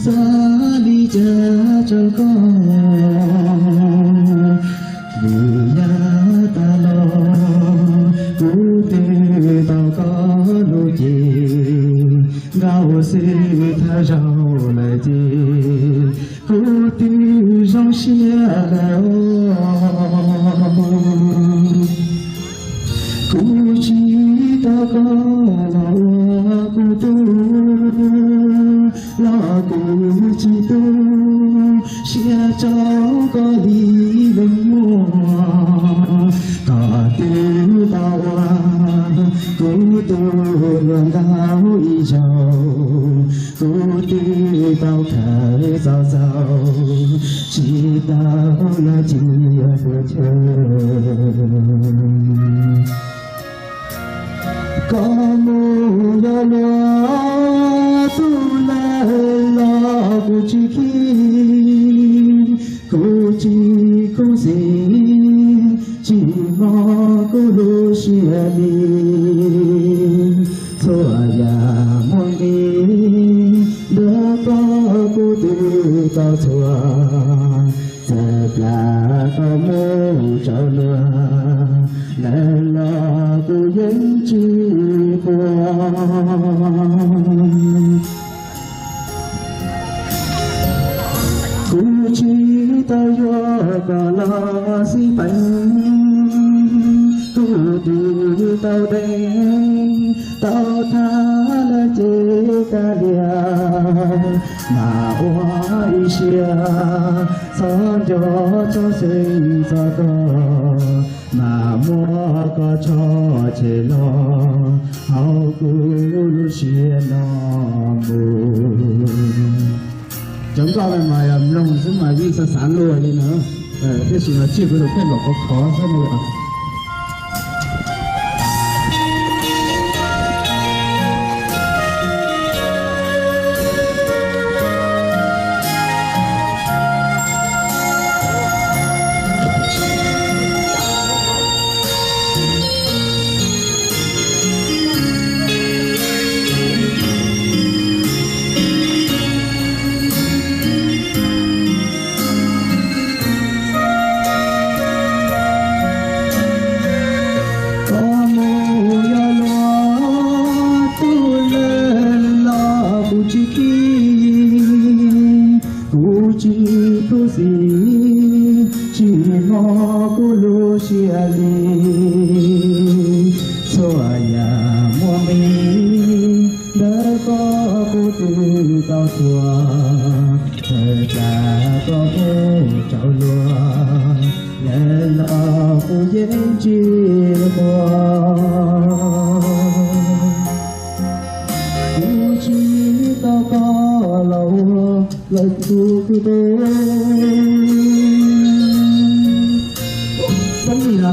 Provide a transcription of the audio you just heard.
Xav li cas rau koj, vim yav tas los kuv twb tau koj lub cev, nkauj xwb thawj zaug lawm ces kuv twb zoo siab lawm. Kuv tsis tau koj los ua kuv tub, los kuv tsis tu siab rau koj li leej muam. Koj twb tau ua kuv tus hluas nkauj ib zaug, kuv twb tau khaws txaus txaus, tsis tau los cia puas chaw. Koj mus yog luag tub lawm los kuv tsis khib, kuv tsis khuv xim, tsis mob kuv lub siab li. Txhua yam muaj nqis, ntawm koj kuv twb tau txhua, txawm plam koj mus rau luag lawm los kuv yeej tsis quaj. Kuv tsis tau yuav koj los xij peem, kuv twb tau deev tau thab lawm ces kav liam, mas ua ib siab txhob nco txog xeeb txog koj, mas muab koj tso tseg los hauv kuv lub siab no mus. Cov nkauj no mas yog mloog xwb mas yeej xav xav luag li no, tiam sis no tsiaj kuv tus kheej kom khov khov xwb no. Koj mus yog luag tub lawm los kuv tsis khib, kuv tsis khuv xim, tsis mob kuv lub siab li. Txhua yam muaj nqis, ntawm koj kuv twb tau txhua, txawm plam koj mus rau luag lawm los kuv yeej tsis quaj. Kuv tsis tau koj los ua lawm tus kwv tij. Poob li na.